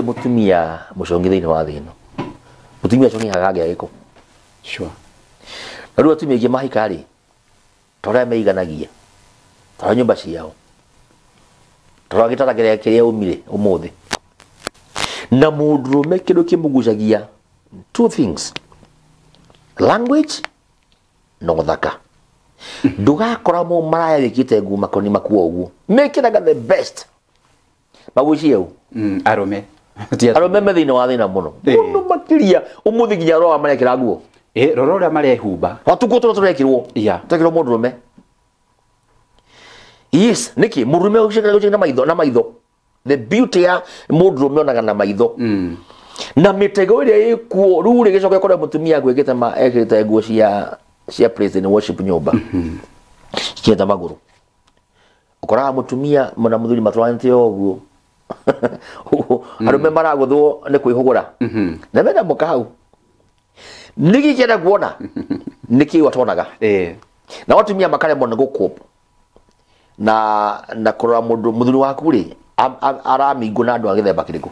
Mũtumia mũcongi thĩinĩ wa thĩ ĩno, mũtumia congi hagagĩa gĩko. Sure. Na rĩu atumia aingĩ mahika rĩ, ta ũrĩa meiganagia, ta ũrĩa nyũmba ciao, ta ũrĩa gĩtanda kĩrĩa kĩrĩa umire ũmũthĩ na mũndũrũme, kĩndũ kĩmũgucagia two things, language na ũthaka. Ndũgakora mũmaraya wĩkĩte nguo makoni makuo ũguo, mekĩraga the best magucie u. Arũme. Ti atumia. Arũme me thĩinĩ wa thĩna mũno mũno makĩria ũmũthĩ, nginya rora marekĩra nguo. Rora ũrĩa marehumba. Watuguo tũrĩa tũrekĩrwo twekĩrwo mũndũrũme. Yes, nĩkĩ mũndũrũme ũcekera na maitho, na maitho, the beauty ya mũndũrũme onaga na maitho na mĩtego ĩrĩa ĩkuo. Rĩu rĩ, gĩcoke kũrĩa mũtumia gwĩkĩte ma ekĩrĩte nguo cia praise and worship nyũmba cikinyĩte magũrũ, ũkoraga mũtumia na mũthuri matwaranĩte o ũguo, arũme maragũthwo nĩ kwĩhũgũra na mena mũka hau. Nĩkĩ kĩenda kuona nĩkĩ atonaga? Na atumia makaremwo nĩ gũkũp na kũrora mũndũ mũthuri waku rĩ, aramingwo na andũ a gĩthemba kĩrĩkũ.